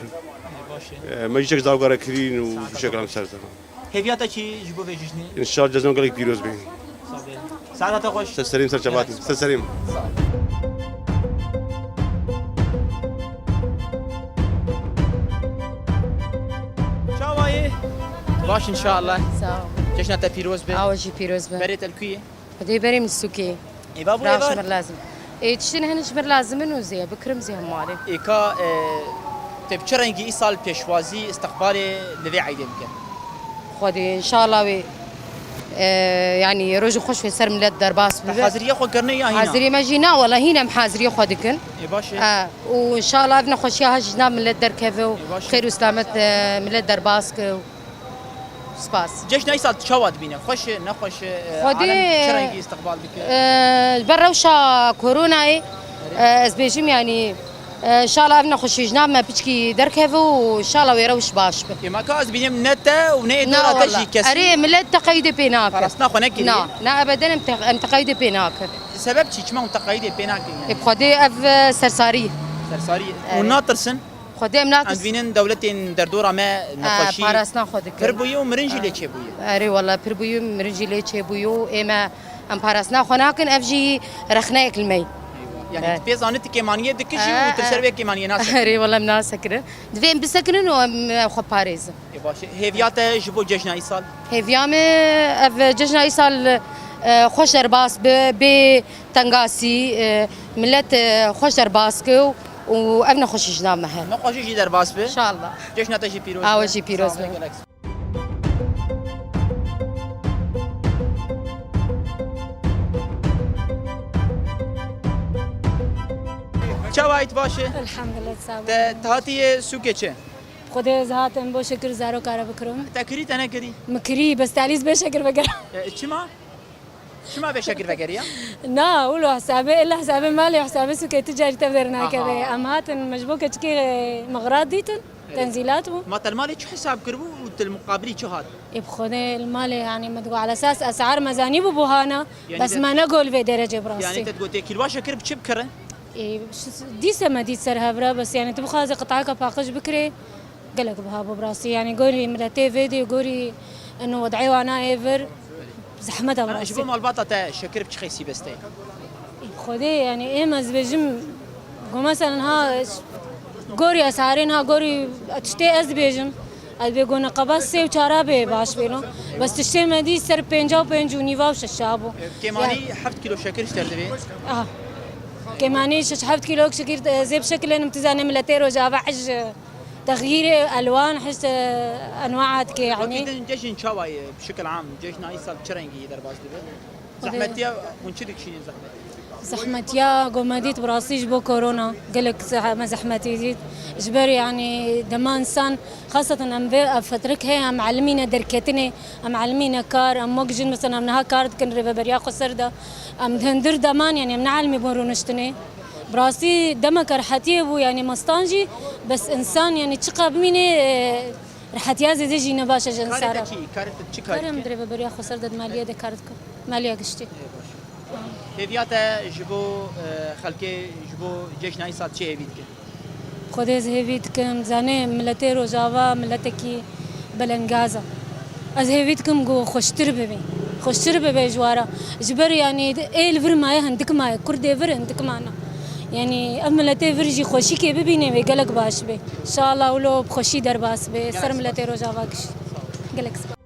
Baş e. E, me jî çek zarokare kirîn û bi şekil em ser zaman. Hêviya te çi ji bo vê cejnê? Înşallah cejna gelek pîroz be. Saeta te xweş. Ser serî, ser çavatî. Ser serî. Çawa yî? Baş înşallah. Sağ ol. Cejna te pîroz be. Awa jî pîroz be. Berê te li ku yî? Xwedê berê min sûkê. Ê, babo, ê, Firaş var. Ji mir lazim. Ê, tiştên hene ji mir lazim in û zê, bikirim zê hem malê. Ê, ka, e, te bi çi rengî îsal pêşwazî, istiqbalê li vê eydê bike? Xwedê, înşallah wê, e, yanî rojê xweş wê ser millet derbas bibe. Haziriya xwe kirine ya hîna? Haziriyê me jî na, wela hîn em haziriyê xwe dikin. Ê, baş e. E, û înşallah ev nexweşiya ha ji nav millet derkeve û Ê, baş e. Xêr û selamet, e, millet derbas ke û Spas. Cejna îsal çawa dibîne? Xweş e, nexweş e? E, Xwedê, alem çi rengî istiqbal dike? E, ji ber rewşa koronayê, e, ez bêjim, yanî, e, înşallah ev nexweşî ji nav me piçkî derkeve û înşallah wê rewş baş be. Ê, ma ka ez bînim ne te û ne ê dora te jî kesî. Erê, millet teqeyîdê pê nake. Parastina xwe nekiriye? Na, na, ebeden em te-, em teqeyîdê pê nakin. Sebep çi? Çima hûn teqeyîdê pê nakin? Ê, bi Xwedê ev, e, sersarî. Sersarî. Erê. Hûn natirsin? Xwedê em natirsin. Em dibînin dewletên derdora me nexweşî parastina xwe dikin. Pir bûye û mirin jî lê çêbûye. Erê wele pir bûye, mirin jî lê çêbûye û ê me em parastina xwe nakin, ev jî rexneyek li me ye. Yanî tu pê zanî tu kêmaniyê dikijî û tu li ser vê kêmaniyê nasekirî. Erê wele em nasekirin. Divê em bisekinin û em, em xwe parêzin. Ê baş e. Hêviya te ji bo cejna îsal? Hêviya me ev cejna îsal, e, xweş derbas be, bê tengasî, e, millet, e, xweş derbas ke û, û ev nexweşî ji nav me her. Nexweşî jî derbas be. Înşallah. Cejna te jî pîroz be. Awe jî pîroz be. Sağ ol, gelek spas. Çawa yî, tu baş e? Elhamdülillah, sağ ol. Te, te hatiye sûkê çi? Xwedê ez hatim bo şekir zarokare bikirim. Te kirî, te nekirî? Min kirî, bes talîz bê şekir vegerim. E, çima? Çima bê şekir vegeriya? Na, wilo hesabê, illa hesabê malê, hesabê sûkê tu carî tev dernakeve. Aha. Em hatin, me ji bo keçikê, e, mexrat dîtin, Evet. Tenzîlat bû. Ma te li malê çi hesab kiribû û tu li muqabilî çi hat? Ê bi Xwedê li malê, yanî me digot, ala esas esar me zanîbû buhana, yanî bes de- me negol vê derecê bi rastî. Yanî te digot, tê kîlwa şekir bi çi bikire? Ê, ş-, dîse me dît ser hev re, bes yanî tu bixwazî qitayeke paqij bikirê, gelek biha bû bi rastî. Yanî gorî miletê vê dê, gorî eno wed'ê wana ê vir, zehmet e bi rastî. Ji bo malbata te şekir bi çi qeysî beste ye? Xwedê, yanî êm ez dibêjim, go meselen ha, gorî esarên ha, gorî tiştê ez dibêjim. Ez bê gona qebas sê û çara bê baş bêno. Bes tiştê me dî ser pênca û pênc û nîva û şeşa bû. Kêmanî heft kîlo şekir ji te re divê. Ah. Kêmanî şeş heft kîlo şekir, e, zê bişekilênim, tu zanî miletê Rojava hij, e, texyîrê elwan, hij, e, enwa dike, yanî. Wekî din cejn çawa ye? Bi şekil am, cejna îsal çi rengî derbas dibe? Zehmetiya hûn çi dikişînin zehmet? Zehmetiya ku me dît bi rastî ji bo korona gelek zeh-, me zehmetî dît. Ji ber yanî dema însan, xaseten em vê ev fetrek heye, em elimîne derketinê, em elimîne kar, em wek jin mesela em niha kar dikin rêveberiya xweser de, em di hundir deman yanî em neelimîbûn rûniştinê. Bi rastî demeke rehetiyê bû yanî me stan jî, bes însan yanî çiqa bimîne, e, Rehetiya zêde jî ne baş e ji însanan. Karê te çi? Karê te çi karî dike? Karê min di rêveberiya xweser de di maliyê de kar dikim. Maliya giştî. Ê, baş. Hêviya te ji bo, e, xelkê, ji bo cejna îsal çi hêvî dike? Xwedê ez hêvî dikim, zanê miletê Rojava miletekî belengaz e. Ez hêvî dikim ku xweştir bibe. Xweştir bibe ji wara. Ji ber yanî ê li vir maye hindik maye. Kurdê vir hindik mane. Yanî ev miletê vir jî xweşîkê bibîne wê gelek baş be. Înşallah wilo bi xweşî derbas be. Ser miletê Rojava giştî. Gelek spas.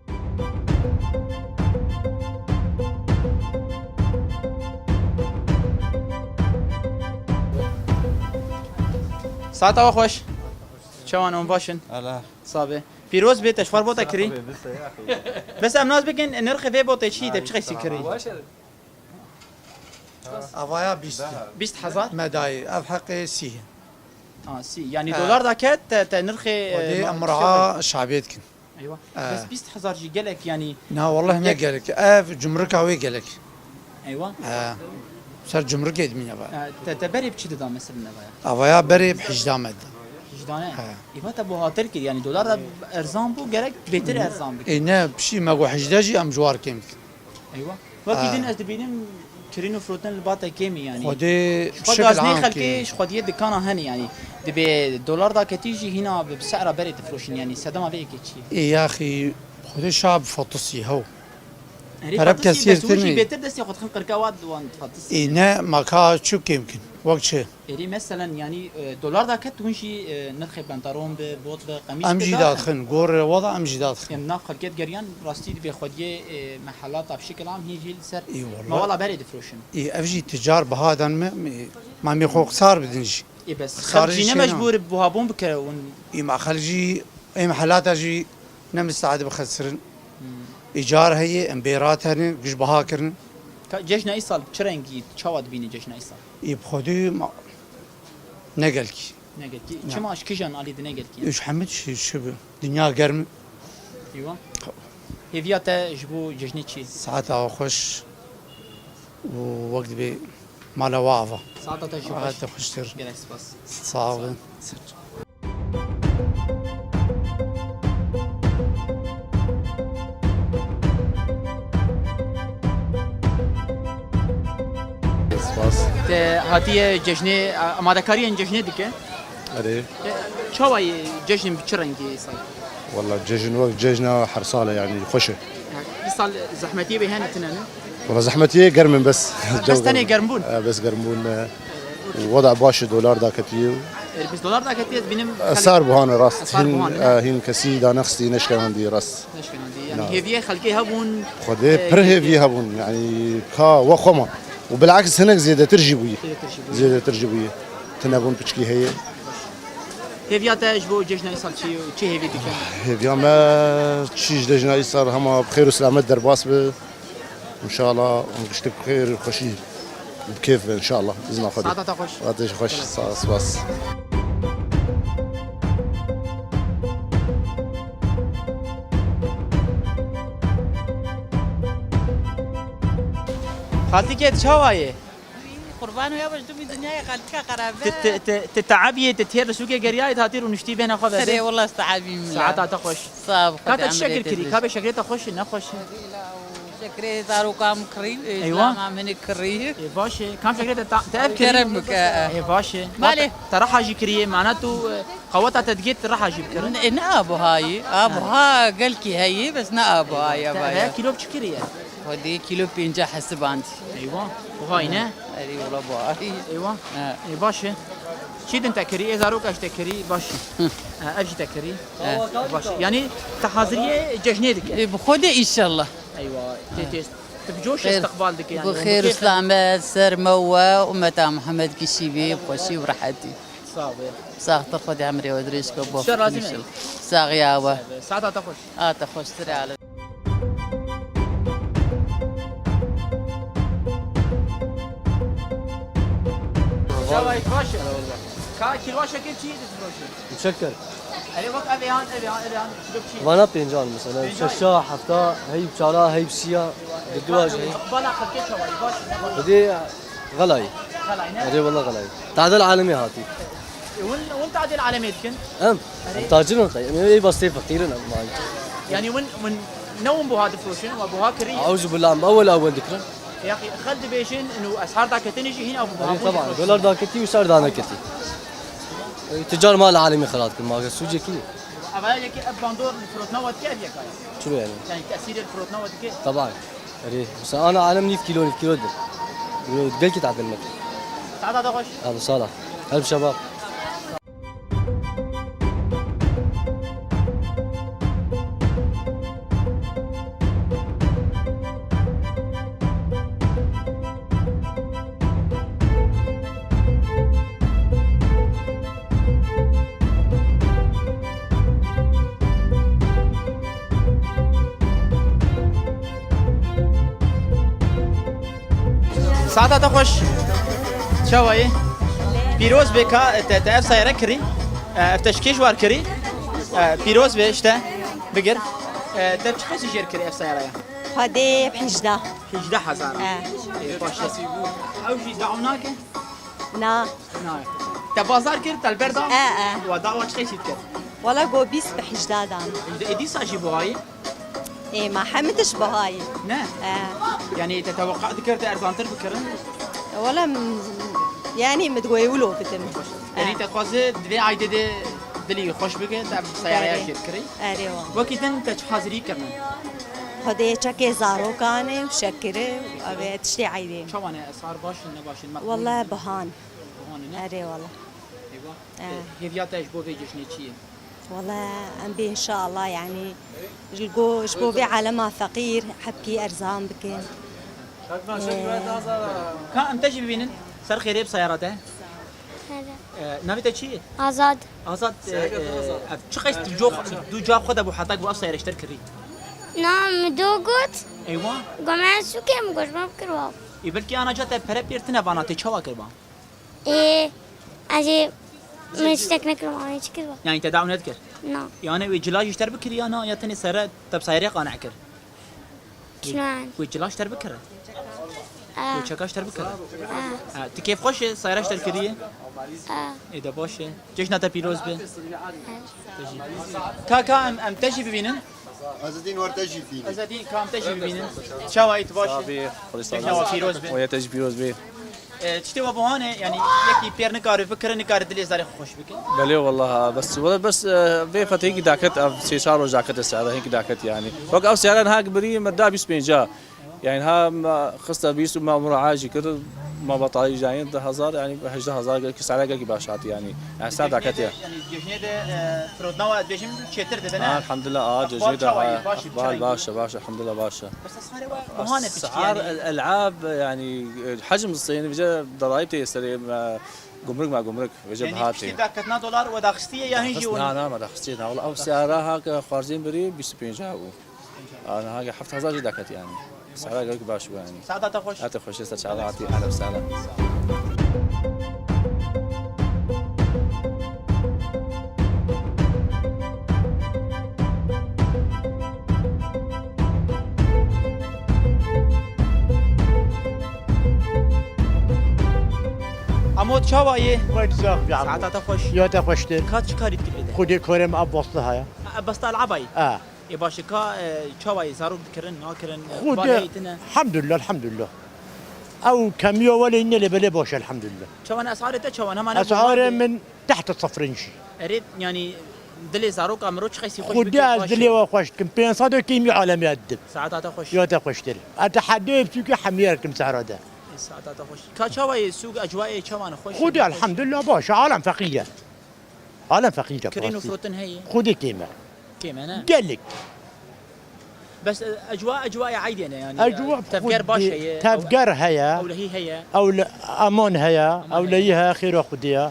Saeta we xweş. Çawan hûn baş in? Ala. Sabe. Pîroz bê, te ji xwe bota kirî. Bes em nas bikin, nirxê vê botê çi, te çi qeysî kirî? Avaya bîst. Bîst hezar? Me dayê, ev heqê sî. Ha, sî. Yani dolar da ket, te, te nirxê, e, Xwedê ma-, em mira'a şabê dikin. Eywa. He. Bes bîst hezar jî gelek yani. Na, wallahi ne gelek. Ev cumrika wê gelek. Eywa. He. Ser cumrikê dimîne va. E, te, te berê bi çi dida mesela ne va ya? Avaya berê bi hejda me dida. Hejda ne? He. Eva te buhatir kir yani dolar da erzan bû, gerek bêtir erzan bû. E, ne, pişî me got hejda jî em ji war kêm dikin. Eywa. Wekî Ha. din ez dibînim kirîn û firotin li ba te kêm e yani. Xwedê Ji xwe şikil gaznê am xelkê, kê. Ji xwediyê dikana hene yani. Dibê dolar daketî jî hîna bi, bi sehra berê difiroşin yani. Sedema vê yekê çi ye? Ê yaxî, Xwedê şa bi fatisî hew. Erê Pere bi fatisî, kesî bes hûn jî tênê. Bêtir destê xwe dixin qirka wa wan fatisî. Ê ne, ma ka çi kêm kin? Wek çi? Erê, meselen, yanî, e, dolar daket, hûn jî, e, nirxê pantaron bi, bot bi, qemîş Em bi jî daxin. Dadixin, gorê wa da em jî dadixin. Em nav xelkê digeriyan, rastî dibê xwediyê, e, mehela tavşikil am hî hî li ser Ê, wallah. Mewala berê difiroşin. Ê, ev jî ticar biha dan me, me, ma mê xwe qisar bidin jî. Ê, bes Qisar xelk jî jî ne şêna. Mecbûr buhabûn bikire hûn. Ê, ma xelk jî, ê, mehelata jî ne misteed bixisirin. Hmm. Îcar heye, em bêrat herin, giş biha kirin. Ka, cejna îsal çi rengî, çawa dibîne cejna îsal? Ê, bi xwedî ma-, ne gelkî. Ne gelkî. Ya. Çima ji kijan alî di ne gelkî? Ê, ji hemî çi, çi bi. Dinya germ. Eywa. Hêviya te ji bo cejnê çi ye? Saeta xweş û wek dibê mala we ava. Saeta te jî xweş. Saeta xweştir. Gelek spas. Sağ olun. Spas. Te hatiye cejnê, amadekariyên cejnê dike? Erê. Te çawa ye cejn bi çi rengî îsal? Walla cejn wek cejna her sal e, yani xweş e. Îsal zehmetiyê bê hene tine ne? Wala zehmetiyê germ in bes. Bes tenê germ bûn? E, bes germ bûn, e. Wada baş e, dolar daketiye. E, biz dolar daketiye, ez bînim Esar buhane rast. Esar Hîn, buhane, ne? E, hîn kesî danexistî neşkenandî rast. Neşkenandî. Yani Na. Hêviyê xelkê hebûn. Xwedê e, pir hêviyê hebûn. Yani ka we xwe ma. Û bilaks hinek zêdetir jî bûye. Zêdetir jî bûye. Zêdetir jî bûye. Tune bûn piçkî heye. Hêviya te ji bo cejna îsal çi, çi hêvî dike? Hêviya me çi ji cejna îsal hema bi xêr û selamet derbas bi. Înşallah em giştî bi xêr û xweşî bi kêf be înşallah. Îzna Xwedê. Saeta te xweş. Saeta te xweş. Sağ ol, spas. Xaltîkê çawa ye? Qurban wê baş dû bî dinyayê xaltika xerabe. Ti, ti, ti, ti te'ebiyê, ti têr li sûkê geriyayê, ti hatî rûniştî bêhna xwe vezê. Serê wela ti te'ebî min. Saeta te xweş. Sağ ol, Ka te Xwedê çi şekir emrê kirî? Te Ka bê şekrê te xweş e, ne xweş e? Û şekrê zarokam kirî, Eywa. Zaman min kirî. Ê, baş e. Kam şekrê te ta-, te ev kirî? Kerem bike. Ê, baş e. Malê. Te reha jî kiriye, mana tu, e, qaweta te digê tu reha jî bikirin. Ne, ne abuhayî. Abuha gelkî heyî, bes ne abuhayî. Te eve kîlo bi çi kiriye? Xwedê kîlo pênca hesibandî. Eywa. Buhay ne? Erê, wala buhay. Eywa. He. Ê, baş e. Çi din te kirî? Ê, zaroka ji te kirî, baş e. Hı. E, ev jî te kirî. He. Baş e. Yani, te haziriyê cejnê dike. Ê, bi Xwedê înşallah. Eywa. Tê, tê, tu bi coş Xêr. istiqbal dike, yani, Bi xêr û kêf. Selamet, ser me we, ummeta Muhammed gişî bê, bi xweşî û rehetî. Sağ ol. Saxta Xwedê emrê we dirêj ke bo. Şer razî me. Saxiya we. Saeta te xweş. A te xweştir e. Çawa yî, baş e? Ka kîlwaşekê çi yî difiroşî? Muçekker. Erê wek ev ê han, ev ê han, ev ê han, kîlo çi yî? Vana pêncan mesela. Pêncan. Şeşa, hefta, heyb çara, heyb siya, diduwa jî heyb. Bala xelkê çawa yî, baş e? Xwedê xelayî. Xelayî ne? Erê wela xelayî. Tadel alemê hatî. E, hûn, hûn tadel alemê dikin? Em? Erê. Em tacir in qey. Em ê bastê feqîr in em. Yani hûn, hûn ne hûn buha difiroşin, wa buha kirî? Euzu billah, em ewel ewel dikirin. Yaxî, xelk dibêjin, inu eshar daketinê jî hîn ew buha Erê, bûn taban, difiroşin. Dolar daketî û ser daneketî. E, ticar mal alemî xelat dikin, ma sûcekî. Eva yekî ev bandor li firotna we dike ev yeka ye? Çilo yani? Yani tesîrê li firotna we dike? Taban. Erê, mesela ana alem nîv kîlo, nîv kîlo dir. Gelkî tadil me. Saeta te xweş. Abi sala. Help şebab. Saeta te xweş. Çawa yî? Pîroz bê ka te, te ev seyare kirî. E, ev te ji kê ji war kirî? E, pîroz bê işte. Bigir. E, te çi qasî jêr kirî ev seyaraya? Xwedê hejdeh. Hejdeh hezar. E. E, baş e. Ew jî daw nake? Na. Na. Te bazar kir, te li ber da? E, e. Wa dawa çi qasî dikir? Wala go bîst bi hejdeh dan. Êdî sa jî buhayî? Ê, ma hemî tişt buhayî. Ne? E. Yani te teweqa dikir te erzantir bikirin? Wala m-, yani min digoyê wilo bidim. Yani E. te dixwaze di vê aydê de dilî xweş bike, te seyaraya Erê. jêr kirî. Erê wa. Wekî din te çi hazirî kirine? Xwedê çekê zarokan e û şekir e û ev e tiştê eydê. Çawa ne, esar baş in, ne baş in? Wala bihan. Bihan ne? Erê wala. Eywa. E. E, hêviya te ji bo vê cejnê çi ye? Wala em bê inşallah, yani, ji go-, ji bo vê alema feqîr hebkî erzan bikin. E. Ka em te jî bibînin, ser xêrê bi seyara te. Hele. E, navê te çi ye? Azad. Azad, e, e, ev çi qeys du co-, du ca xwe de bû heta ku ev seyare ji te kirî? Na, min do got. Eywa. Gome sûkê min got, me bikir wa. Ê, belkî ana ca te pere pêr tine vana, tê çawa kir ba? Ê, ez ê min tiştek nekirim, anê çi kir ba? Yani te daw nedikir? Na. Yani wê cila jî ji te bikir ya na, ya tenê sere te bi seyarê qane kir? Çinan. Wê cila ji te bikir? Ah. Wê çeka ji te bikir? Ah. Ha, tu kêfxweş e, seyara ji te kiriye? Ah. Ê de baş e. Cejna te pîroz be. Te jî. Ka, ka em, em te jî bibînin. Ezedîn, war te jî bînin. Ezedîn, ka em te jî bibînin. Çawa yî, tu baş e? Sabî, Xwedê Cejna we pîroz be. Oya te jî pîroz be. E, tiştê we buhan e, yani yekî pêr nikare bikire, nikare dilê zarê xwe xweş bike. Belê wela, bes, wela bes, e, vê fetê hînkî daket, ev sê çar roj daket, e, seyara hînkî daket yani. Wek ev seyara niha birî me da bîst pênc a. Yani ha me xiste bîst û me mura'a jî kir, me betalî jî dayîn, deh hezar, yani hejdeh hezar gelkî, seyara gelkî baş hatî yani. Yani seyara daket e. Yani cejnê de, e, firotina we dibêjim çêtir dibe, ne? Ha, elhamdülillah, a, Axbar cejnê de çawa ha, ye? Baş e, Axbar çawa ye? Baş e, baş e, elhamdülillah baş e. Bes esarê we buhan e piçkî Esar yani. El-, el'ab, yani, e, hecm seyini vêce darayîb tê serê me, gumruk me gumruk, vêce Yani bihat tê. Piştî daketina dolar we daxistiye ya hin jî Daxist-, wen? Na, na, me daxistiye, na, wala ew seyara ha ke xwarzên birî bîst û pênc a û. A, niha heft hezar jî daket yani. Seyara gelek baş bû yani. Saeta te xweş. Hate xweş, ser çava hatî, ehlen sehlen. Amo, çawa yê? Wek zaf ya. Saeta te xweş. Ya te xweştir. Ka çi karî dikir êde? Xwedê karê me ev basta heye. E, basta el'aba yî? E. Ê baş e, ka, e, çawa yê? Zarok dikirin, nakirin, e, Xwedê, baleyî tine? Elhamdülillah, elhamdülillah. Ew kemiya welê ne lê belê baş e, elhamdülillah. Çawa ne esarê te çawa ne mane? Esarê min tehte sifrin jî. Erê, yani dilê zaroka mirov çi qeysî xweş Xwedê bike, ez baş e. Dilê we xweş dikim. Pênc sed û kîmî alemê ez didim. Saeta te xweş. Ya te xweştir. Ez te hedê biçûkê hemî yer dikim sehra de. Ê, saeta te xweş. Ka çawa yê sûk, ecwayê çawa ne xweş? Xwedê, elhamdülillah, baş e. Alem feqîr e. Alem feqîr e. Kirin û rastî. Firotin heye? Xwedê kêm e. Kêm e, ne? Gelek. Bes, e, ecwa, ecwayê eydê ne yani? Ecwa tevger baş heye, tevger heye, ewlehî heye. Ew le-, eman heye, eman heye. Ewlehî heye, xêra Xwedê ye. Eywa.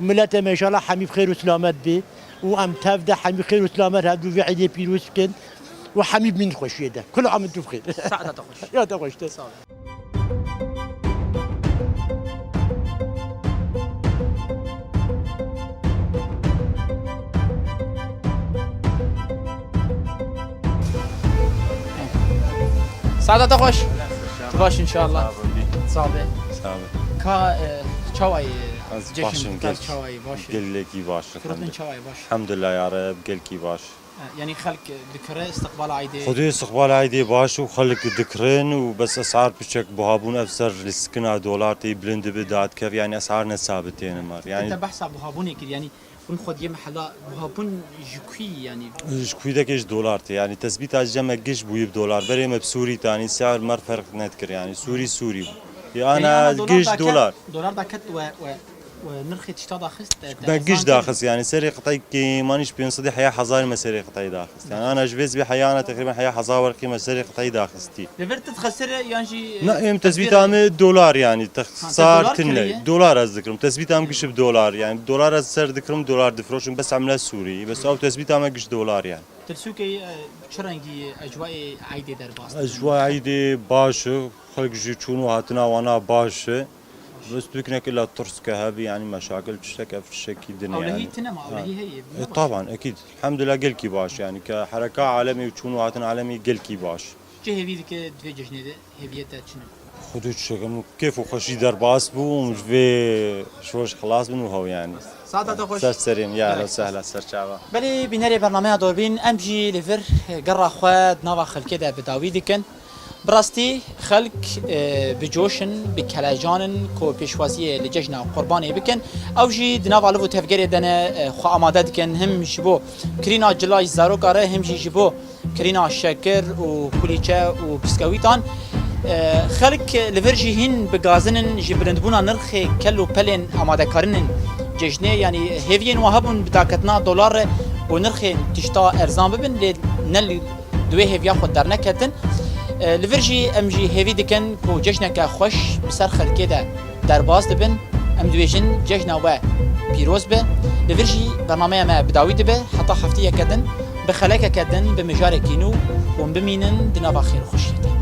Miletê me înşallah hemî bi xêr û silamet bê û em tev de hemî xêr û silamet hevdû vê eydê pîroz bikin û hemî bimîn xweşiyê de. Kul am tu bi xêr. Saeta te xweş. Ya te xweş te. Sağ ol. Saeta te xweş. Tu baş inşallah. Sağ be. Sağ be. Ka, e, çawa yî? Ez cejn baş im, ka gelek, çawa yî? Baş e. Gelekî baş, Firotin elhamdülillah. Çawa yî? Baş. Elhamdülillah ya Reb, gelkî baş. E, yani xelk dikire istiqbal eydê? Xwedê istiqbal eydê baş û xelk dikirin û bes esar piçek buha bûn, ev ser li sikina dolar tê bilind dibe dadkev, yani esar ne sabit têne mar. Yani te behsa buhabûnê kir, yani hûn xwediyê mehela buhabûn ji kû yî yani? Ji kû yî dike, ji dolar tê, yani tesbîta cem me giş bûyî bi dolar. Berê me bi Sûrî tanî ser mer ferq nedikir yani. Sûrî, Sûrî bû. Yani ana ana dolar giş daket, dolar. Dolar daket we, we e, nirxê tişta daxist, e, te Me erzan giş kir? Daxist yani serê qitayî kêmanîş pênc sed heya hezar me serê qitayî daxist. Yani ana ji vê zibê heyana teqrîben heya hezar werqî me serê qitayî daxistî. Li vir tu dixesire yan jî, e, Na em tedbîr tesbîta me dolar yani. Te te xisar dolar tine. kiriye? Dolar ez dikirim. Tesbîta me giş bi dolar yani. Dolar ez ser dikirim, dolar difroşim bes em li Sûrî. Bes ew tesbîta me giş dolar yani. Tirsûkê, e, çi rengî ecwayê eydê derbas dibin? Ecwa eydê baş e. Xelk jî çûn û hatina wana baş e. Bes tu kinek illa tirske hebî yani meşakil tiştek ev tiştekî din yani. Ewlehî tine ma, ewlehî heye. E, taban, ekîd. Elhamdulillah gelkî baş yani. Ke hereka alemî û çûn û hatin alemî gelkî baş. Çi hêvî dike di vê cejnê de, hêviye te çi ne? Xwedê çi çekim û kêf û xweşî derbas bû û ji vê şoş xilas bin û hew yani. Saeta te xweş. Ser serê min, ya Evet. ehla sehla, ser çava. Belê bînerê bernameya Dorbîn, em jî li vir gera xwe di nava xelkê de bi dawî dikin. Bi rastî xelk, e, bi coş in, bi kelecan in ku pêşwaziyê li cejna Qurbanê bikin. Ew jî di nava liv û tevgerê de ne, e, xwe amade dikin, him ji bo kirîna cila ji zaroka re, him jî ji bo kirîna şekir û kulîçe û biskewîtan. E, xelk li vir jî hîn bi gazin in ji bilindbûna nirxê kel û pelên amadekarinên cejnê, yanî hêviyên wan hebûn bi daketina dolar re û nirxên tişta erzan bibin, lê ne li di wê hêviya xwe derneketin. E, li vir jî em jî hêvî dikin ku cejneke xweş bi ser xelkê de derbas dibin. Em dibêjin cejna we pîroz be. Li vir jî bernameya me bi dawî dibe heta hefteyeke din bi xelekeke din, bi mijarekî nû hûn bimînin di nava xêr û xweşiyê de.